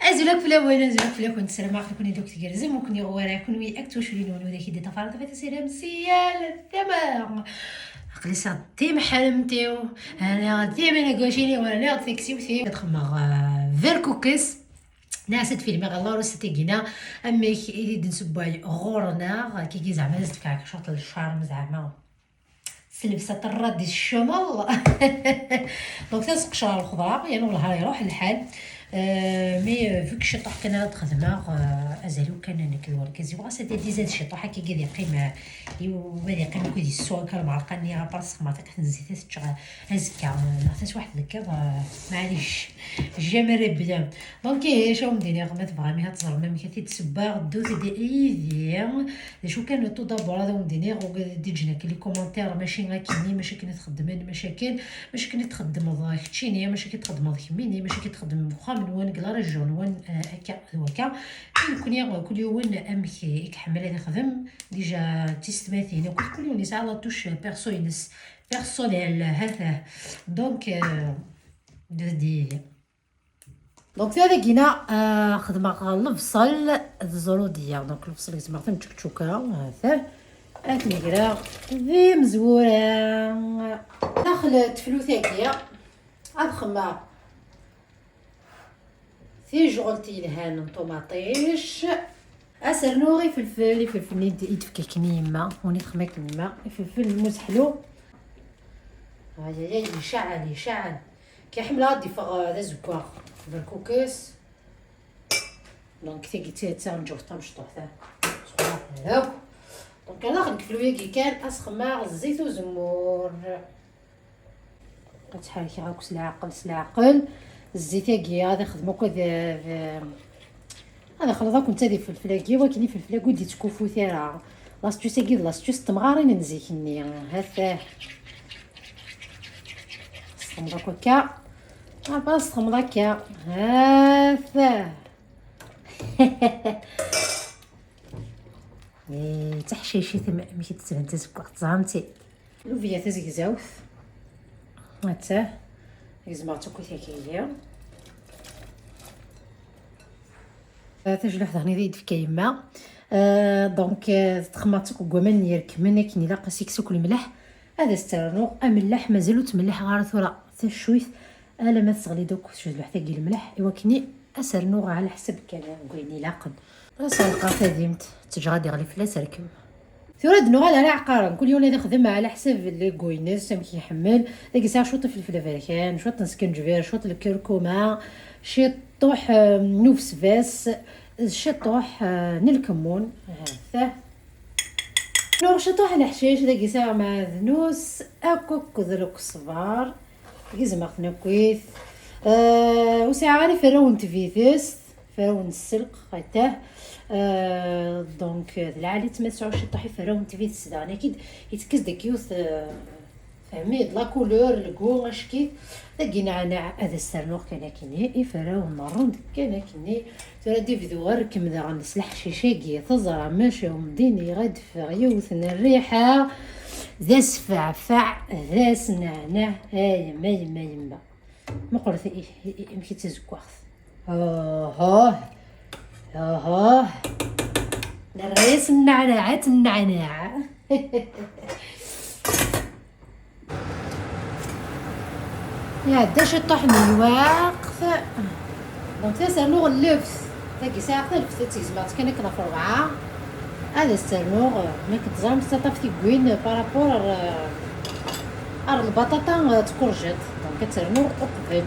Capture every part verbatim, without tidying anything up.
Azul akk fell-awen, azul akk fell-akent, ssarameɣ-aɣ-ten-id akk tgerrzem, ur ken-iɣ wara, kenwi akk d tuculin-nwen, widak i d-iṭṭafaren tafat asirem si yal tama. Aql-i sɛiɣ timeḥremt-iw, rniɣ timanagocin-iw, rniɣ taksiwt-iw. Ad xemmeɣ, ah, berkukes. Nɛas ad filmeɣ ɣer la recette-agi-na, amek i d-nsewway ɣur-neɣ, kiki zeɛma ad s-d-fkeɣ cwiṭ n lcharme zeɛma. S llebsa traditionnel. Donc, ta seqcer lxeḍra, yani wellah iruḥ lḥal. Euh, mais, euh, vu que ciṭuḥ kan ara d-xedmeɣ, euh, azal-iw kan nekk d wergaz-iw, ɣas ad d-izad ciṭuḥ, akka ad yeqqim, euh, iw-, ad yeqqim akked yessu akka lmeɛlqa-nni, à part sexmeɣ-t akka tenzit ad t-ččeɣ azekka, euh, neɣ taswiɛt n lkiḍ, euh, maɛlic. Jamais rébien. Donc, eh, acu ad wen-d-iniɣ, ma tebɣam ihi ad teẓrem amek ad t-id-ssewweɣ, ddut-d yid-i. D acu kan, tout d'abord, ad wen-d-iniɣ, ur d-ǧǧen akka les commentaires, mačči akkenni, mačči akken i txeddmem, mačči akken, mačči akken i txeddmeḍ keččini, mačči akken i txeddmeḍ kemmini, mačči akken i txeddmem deg uxxam-nwen, deg la région-nwen, eh, akka d wakka. I nekkni, kul yiwen amek i iḥemmel ad ixdem, déjà d tiyessetmatin, akked kul yiwen yesɛa la touche perso-ines, personnelle, ha-t-ah. Donc, euh, ddut-d yid-i. Donc, tura dagina, euh, xedmeɣ lebṣel d ẓrudiya. Donc, lebṣel gezmeɣ-t am tčekčuka, ha-t-ah. Ad t-greɣ d imezwura. Daxel n teflut-agi, ad xemmeɣ tijɣelt yelhan n ṭumaṭic. Ad s-rnuɣ ifelfel, ifelfel-nni i d-, i d-tefka akken i yemma, ur nixdem akken yemma, ifelfel n muzeḥlu. Ayayay, iceɛɛel, iceɛɛel. Ki ḥemmleɣ ad d-iffeɣ, eh, d azeggaɣ berkukes. Donc, tagi d ta-, d taɣenǧawt tamecṭuḥt, eh. Ṣṣwara akk. Donc, ar daxel n yeflu-agi kan, ad s-xemmeɣ zzit uzemmur. Ad ttḥerrkeɣ akk s leɛqel, s leɛqel. Zzit-agi ad ixdem akk d, d, ad ixleḍ akk netta d ifelfel-agi, wakken ifelfel-agi ur d-ittkuffut ara. L'astuce-agi d l'astuce n temɣarin n zik-nni. Ha-t-ah. Tesxemḍ akk akka. Apa tesxemḍ akka. Ha-t-ah. Eh, d taḥcicit am-, amek i d-tettban tazeggaɣt, teẓram-tt-id. Lubya tazegzawt. Atta. Gezmeɣ-tt akk i tagi. Eh, tajluḥt daɣen i d-tefka yemma. Eh, donc, eh, txemmeɣ-tt akk deg waman n yerkmen akken ilaq, seksu akk lemleḥ. Ad as-tt-rnuɣ amelleḥ, mazal ur tt-melliḥeɣ ara tura tacuyt. Alamma teɣli-d akk tejluḥt-agi lemleḥ, i wakken i as-rnuɣ ɛla ḥsab kan n wayen ilaqen. Ɣas ɛelqeɣ tadimt, ttejjeɣ ad iɣli fell-as rkem. Tura ad nuɣal ar iɛeqqaren, kul yiwen ad ixdem ɛla ḥsab n lego-ines, amek iḥemmel. Dagi sɛiɣ cwiṭ ifelfel aberkan, cwiṭ n skenǧbir, cwiṭ n lkurkuma, ciṭuḥ, eh, n ubesbas, d ciṭuḥ, eh, n lkemmun. Ahat. Nuɣ ciṭuḥ leḥcic, dagi sɛiɣ mɛadnus, akk akked lkesbar. Gezmeɣ-ten akkit. Euh, ur sɛiɣ ara iferrawen n tbidest, iferrawen n sselq, atah. Euh, donc, d lɛali-tt ma tesɛu ciṭuḥ iferrawen n tbidest daɣen. Akid, yettekkes deg yiwet, euh, fehmi, d la couleur, lgu, acekit. Dagi neɛneɛ ad as-rnuɣ kan akkenni, iferrawen n ṛṛund kan akkenni. Tura ad d-ibdu rkem daɣen s leḥcic-agi, teẓram maca umdin iɣ ad d-teffeɣ yiwet n rriḥa, d asfeɛfeɛ, d asneɛneɛ, a yemma, yemma, yemma. Meqqret i, i, i, amek i d tazeggaɣt. Uhuh, uhuh. Nerra-yas nneɛneɛ, ad tenneɛneɛ. Iɛedda ciṭuḥ n lweqt. Donc, ad as-rnuɣ lleft. Tagi sɛiɣ taleft, ad tt-gezmeɣ kan akken ɣef rebɛa. Ad as-rnuɣ, mi akken teẓram, tettaṭṭaf tiggin par rapport ar, ar lbaṭaṭa, euh, d tkurjat. Donc, ad tt-rnuɣ uqbel.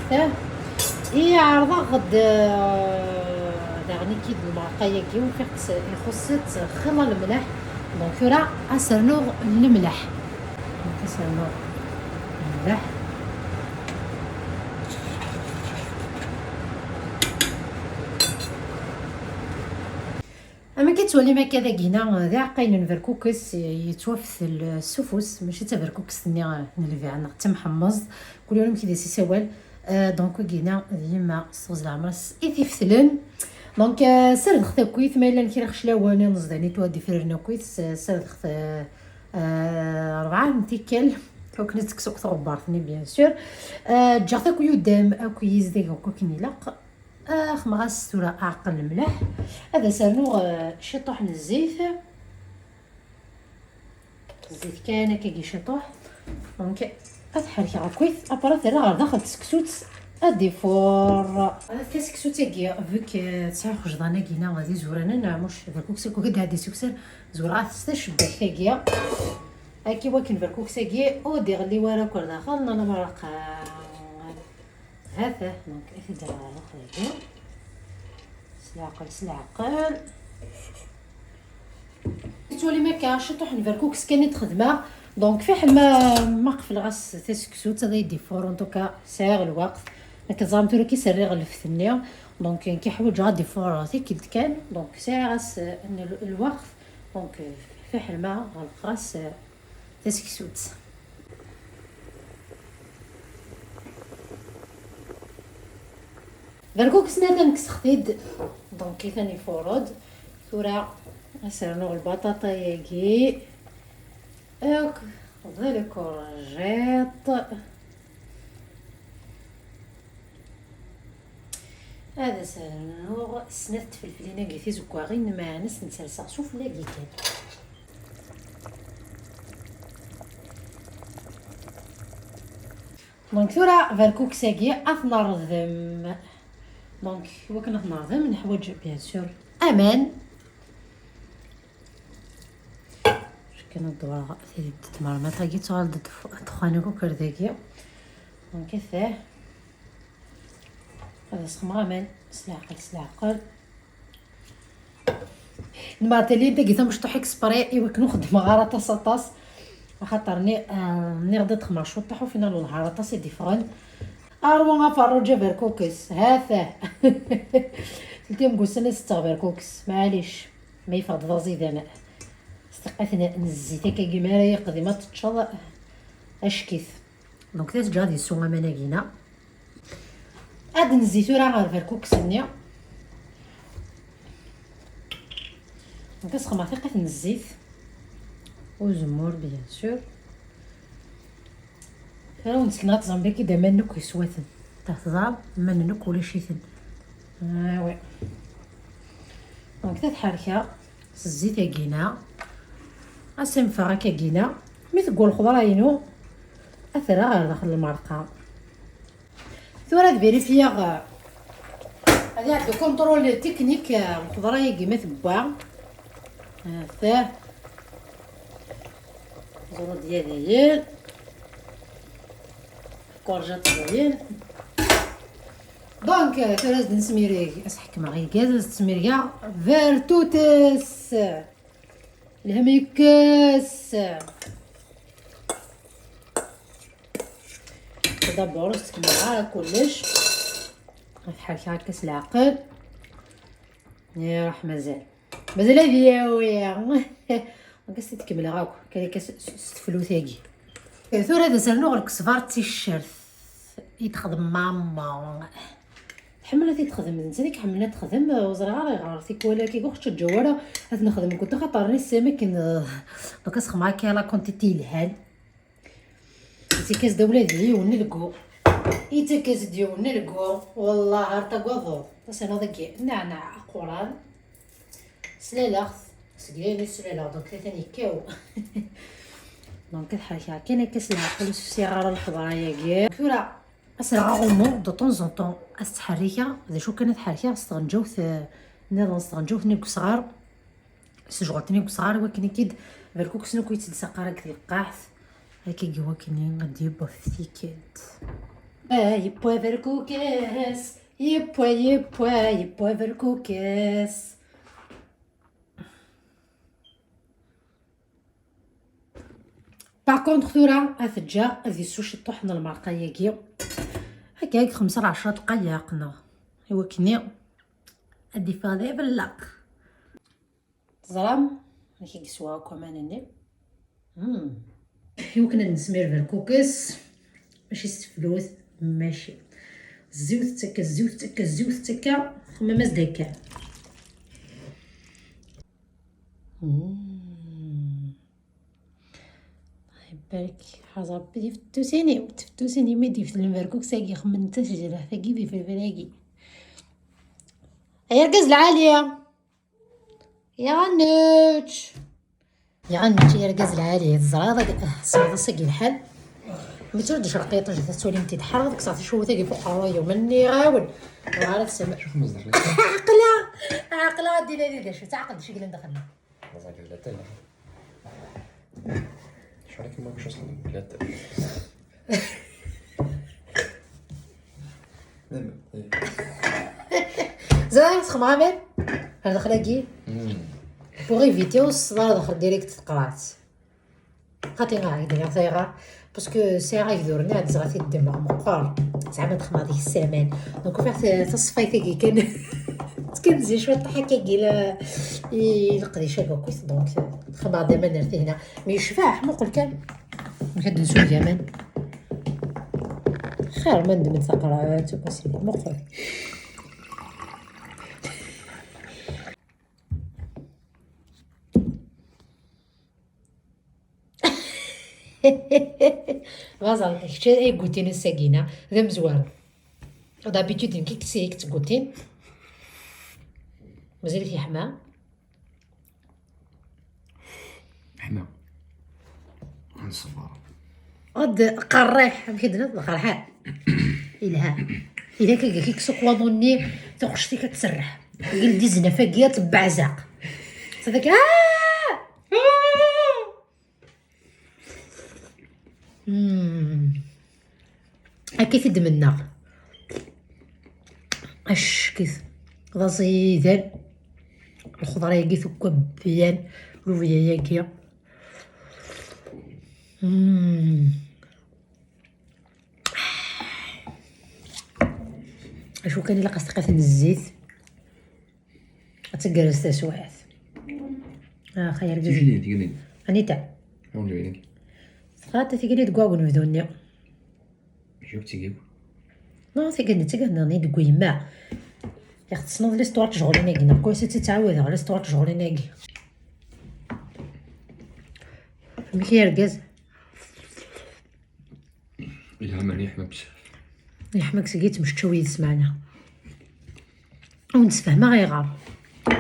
Ta, i ɛerḍeɣ-d, euh, daɣen-ik-id lmerqa-yagi, ufiɣ-tt ixuṣṣ-itt xilla lemleḥ. Donc, tura ad as-rnuɣ lemleḥ. Donc, ad as-rnuɣ lemleḥ. Am akken tettwalim akka dagina, d iɛeqqayen n berkukes, yettwaftel s ufus, mačči d taberkukest-nni n lbiɛ neɣ d tamḥemmeẓt, kul yiwen amek i d as-isawal. Euh, donc, wagina d yemma s teɣzi n leɛmer-is i t-ifetlen. Donc, euh, serdeɣ takit, ma yella kra ixeclawen, ineẓdan i tura d-ifriren akkit, s-, serdeɣ, euh, euh, rebɛa n tikkal. Akken ad tekkes akk tɣebbart-nni, bien sûr. Ah, ǧǧiɣ-t akk yudam, akk yizdig, akk akken ilaq. Ah, xemɣ-as tura aɛeqqel mliḥ. Ad as-rnuɣ, ah, ciṭuḥ n zzit. Zzit kan akkagi ciṭuḥ. Donc, ad t-ḥerkeɣ akkit, après ad t-rreɣ ɣer daxel n tseksut ad d-ifuṛ. Taseksut-agi, vu que tesɛa ixejḍan-agi-na d izuranen, neɣ muc, berkukes akk ad d-ɛeddi sukser, zewreɣ-as tacebbakt-agi. Akka i wakken berkukes-agi ur d-iɣelli wara akk ar daxel, neɣ lamer aqqa-, ha-t-ah, donc, ad t-id-rreɣ ɣer daxel-agi. S leɛqel, s leɛqel. Tettwalim akka, ciṭuḥ n berkukes kan i d-xedmeɣ. Donc, fiḥel ma, ma qefleɣ-as taseksut, ad iyi-d-ifuṛ, en tout cas, sɛiɣ lweqt. Nekk teẓram tura kis rriɣ left-nni. Donc, nekk ḥwaǧeɣ ad d-ifuṛ tikkelt kan. Donc, sɛiɣ-as, euh, l-, lweqt. Donc, euh, fiḥel ma ɣelqeɣ-as, euh, taseksut. Berkukes-nni atan kkseɣ-t-id, donc atan ifuṛ-d. Tura ad s-rnuɣ lbaṭaṭa-yagi akk d lkurjiṭ. Ad as-rnuɣ snat tfelflin-agi tizeggaɣin, meɛna ad sent-serseɣ sufella-agi kan. Donc tura berkukes-agi ad t-nerḍem. Donc iwakken ad t-nerḍem neḥwaǧ bien sûr aman. Akken ad dewreɣ tmermit-agi tuɣal-d ddexxan akk ar dagi. Donc atah. Ad as-xemmeɣ aman s leɛqel, s leɛqel. Nmeɛtali tagi tamecṭuḥ exprès i wakken ur xeddmeɣ ara aṭas aṭas. Axaṭer ni-, ah, nniɣ-d ad xemmeɣ cwiṭṭaḥ, u final n lehar aṭas i d-iffɣen. Arwa aferruǧ aberkukes, ha-t-ah. Teltim deg ussan ad setteɣ berkukes, maɛlic. Ma yeffeɣ-d d aẓidan. S tiqqit n, n zzit akkagi, mi ara yeqdim ad teččeḍ, ack-it. Donc, ad teǧǧeḍ ad yessu aman-agi-na. Ad nezzi tura ɣer berkukes-nni. Donc, ad sxemmeɣ tiqqit n zzit. Uzemmur, bien sûr. Tura wen-d-sekneɣ ad teẓrem dagi d aman akk yeswaten. Teẓram, aman akk ulac-iten. Ah, ouais. Donc, ad t-ḥerkeɣ s zzit-agi-na. Ad s-anfeɣ akkagi-na. Mi tegwa lxeḍra-inu, ad t-rreɣ ɣer daxel lmerqa. Tura ad vérifier, euh, ad iɛeddu contrôle technique, euh, lxeḍra-agi ma tewwa. Euh, ta. Ẓru-d ya dayen. Courgette dayen. Donc, euh, tura ad nesmireg, ad s-ḥekmeɣ igaz, ad s-smirgeɣ berkukes. Lhem yekkes. D'abord, ur s-tkemmel ara kullec. Ad ḥerkeɣ akka s leɛqel. Iruḥ mazal. Mazal ad yawi. Donc, ad s-t-id-kemmleɣ akk. Kan akka s, s, s teflut-agi. Tura ad as-rnuɣ lkesbar d ticcert i texdem mamma. Tḥemmel ad t-id-texdem, d nettat i iḥemmlen ad texdem, ur ẓriɣ ara ayɣer tikwal akka, ur ɣ-tettaǧǧaw ara ad t-nexdem nekkenti, axaṭer nessaram akken, eh, donc ad sxemmeɣ akka la quantité yelhan. Yettak-as-d ula d yiwen n lgu. Yettak-as-d yiwen n lgu. Wallah, ar tagadeḍ. Ad s-rnuɣ dagi nneɛneɛ aquran. Slaleɣ-t. Seg dayen i slaleɣ, donc atan yekkaw. Donc ad ḥerkeɣ kan akka s leɛqel, ur ssefsiɣ ara lxeḍra-agi. Tura ad s-rreɣ aɣummu, de temps en temps, ad s-ttḥerrikeɣ, d acu kan ad ḥerkeɣ s tɣenǧawt, eh, nniḍen, s tɣenǧawt-nni deg usɣar, s tejɣelt-nni deg usɣar, i wakken akka berkukes-nni ur yettelsaq ara deg tleqqaḥt, akka i wakken ad d-yeww ɣef tikkelt. Ah, yewwa berkukes, yewwa, yewwa, yewwa berkukes. Par contre, tura ad t-ǧǧeɣ ad yessu ciṭṭuḥ n lmerqa-agi. Akka, deg xemsa neɣ ɛecra dqayeq, neɣ i wakken ad d-iffeɣ d abellaq. Teẓram amek i yeswa akk aman-nni? Hmm. I wakken ad nesmir berkukes, mačči s teflut, mačči. Zziwt ttekka, zziwt ttekka, zziwt ttekka, xemmem-as-d akka. Mm. Ay, Barek, ḥaz Ṛebbi tifettusin-iw, tifettusin-iw mi d-iftel lberkuk-agi, xemmnent-as jraḥ-agi d ifelfel-agi. Ay argaz lɛali! Yaɣ ad nečč! Yaɣ ad nečč ay argaz lɛali, teẓriḍ, ag-, ah, smeḍ-as-agi lḥal. Mi tura d-icreq yiṭij, ad twalimt-id ḥareɣ, ad kkseɣ tacewwut-agi fuq uqerruy-iw, ma nniɣ-awen, ur ara tsemmer. Aql-aɣ, aql-aɣ ad d-inadi d acu, ttɛaqel-d acu yellan daxel-nni. Ẓriɣ ad txemmeɣ aman ar daxel-agi. Pour éviter ur tsetteḍ ara daxel direct teqreɛ-tt. Xaṭi, ɣer d-nniɣ tayɣa, parce que sɛiɣ agdur-nni ad ẓɣa t-id-ddmeɣ meqqer. Zeɛma ad xedmeɣ deg-s aman. Donc, ufiɣ ta-, taṣeffayt-agi kan, tkenzi cwiṭ ḥakkagi la, i leqdic-agi akkit. Donc, xedmeɣ-d aman ar tihna. Mi yecbeḥ, muqel kan. Amek ad d-nsu deg aman? Xir ma ndem-d taqerɛet, akk a sidi, muqel. Baẓal, kečč ay yeggutin ass-agi-na, d amezwaru. D'habitude, nekk i k-, i k-ttggutin. Mazal-it yeḥma. Ḥma. Nṣebber. Ad qerriḥ, amek i d-nniḍ? Qerḥan. Ilha. Ila kagak i kkes ukwaḍu-nni, taɣect-ik ad tserreḥ. Gel-d iznaf-agi, ad tebbeɛzeq. Ttaddak, ah! Ah! Mm. Akka i t-id-mennaɣ. Ackit. D aẓidan. Lxeḍra-agi tukka byan. Lubya-agi. Mm. Acu kan ilaq-as tiqit n zzit. Ad tgerrez taswiɛt. Ah, xayr. Tigni, tigni. Anita? Awen-d win-agi. Txaṭi tigni deg wagen bdu-nni. Acu tigni? Non, tigni, tigni, non, deg yemma. Yak tessneḍ l'histoire n tjeɣlin-agi, neɣ kul ass ad tt-ttɛawadeɣ, l'histoire n tjeɣlin-agi. Amek i argaz? Yelha, mani yeḥma bzaf. Yeḥma seg yettmecčaw yid-s, meɛna. Ur nesfehmeɣ ayɣer.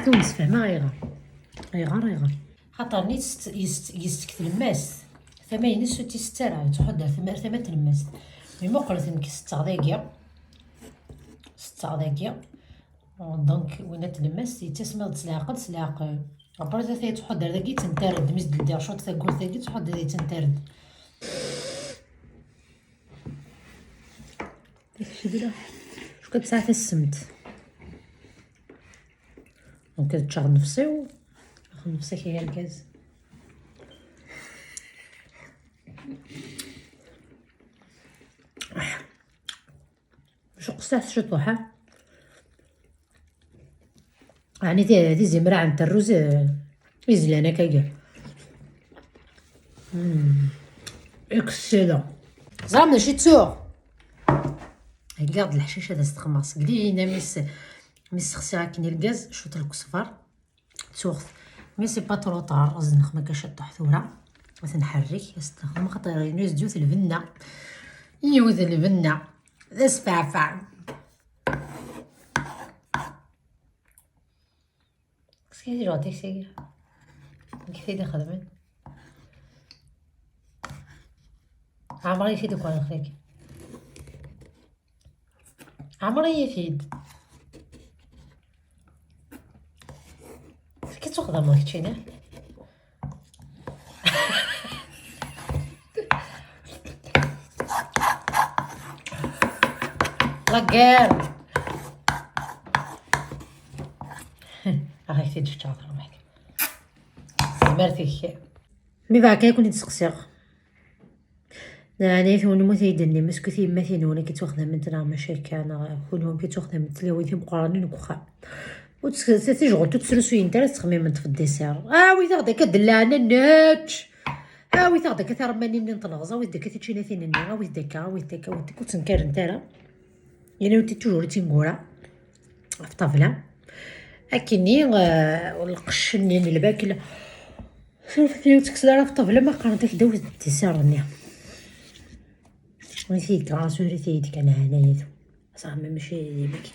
Ur nesfehmeɣ ayɣer. Ayɣer, ayɣer? Xaṭer-nni yest-, yest-, yestek tlemmast. Tama-ines ur tt-isett ara, yettḥudder tama, tama n tlemmast. Mi muqlet nekk setteɣ dagi. Setteɣ dagi. Donc, winna tlemmast, yettasem-aɣ-d s leɛqel, s leɛqel. Après, ata yettḥudder dagi, yettentar-d. Mi s-d-ldiɣ cwiṭ tawwurt-agi, yettḥudder, yettentar-d. Kečč d la-, cukk ad tesɛa tassemt. Donc, ad ččeɣ nnefs-iw. Axi nnefs-ik ay argaz. Cukk qessat ciṭuḥ, ha? Ɛni ti-, tizimraɛin n rruz, eh, izlan akkagi? Mm. Excellent. Ẓram d acu i ttuɣ? Heggaɣ-d leḥcic ad as-t-xemmeɣ seg lihina mi s-, mi ssexsiɣ akken irgaz, cwiṭ n lkesber. Ttuɣ-t. Mais c'est pas trop tard, ad zzenxeɣ akka ciṭuḥ tura. Ad t-nḥerrek, ad s-t-nexdem, xaṭer inu yiwet lbenna. Yiwet lbenna. D asfeɛfeɛ. Qu'est-ce qu'il y a, genre, t'es sérieux? Nekk tid ixedmen. Ɛemṛi i tid ukwaneɣ tagi. Ɛemṛi-yi-t-id. Fki-tt uxḍam-a keččini. La guerre. Aɣ-ak-t-id-feččeɣ terbaḥt. Tezmer tek. Mi beɛka i ken-id-seqsiɣ. Ɛni twenmut ay d-tennim, est-ce que tiyemmatin-nwen akka ttwaxdament neɣ maca akka, neɣ kunwi akka ttwaxdament tlawin timeqqranin deg uxxam? Ur tt-, tijɣelt ur ttrusuyen ara, ttxemmimen ɣef dessert. Awit-aɣ-d akka d lɛana nečč. Awit-aɣ-d akka tiṛemmanin-nni n tneɣẓ, awit-d akka tičinatin-nni, awit-d akka, awit-d akka, awit-d akka, ur ttenkarent ara. Yenna-wen-t-id toujours i tineggura ɣef ṭṭabla. Akkenni, eh, lqecc-nni n lbakla. Ur tekkes ara ɣef ṭṭabla ma qqarent-ak d awet ddisar-nni. Win t-yegga ɣas ur t-yid kan ɛanayat. Saɣ ma mačči d imakk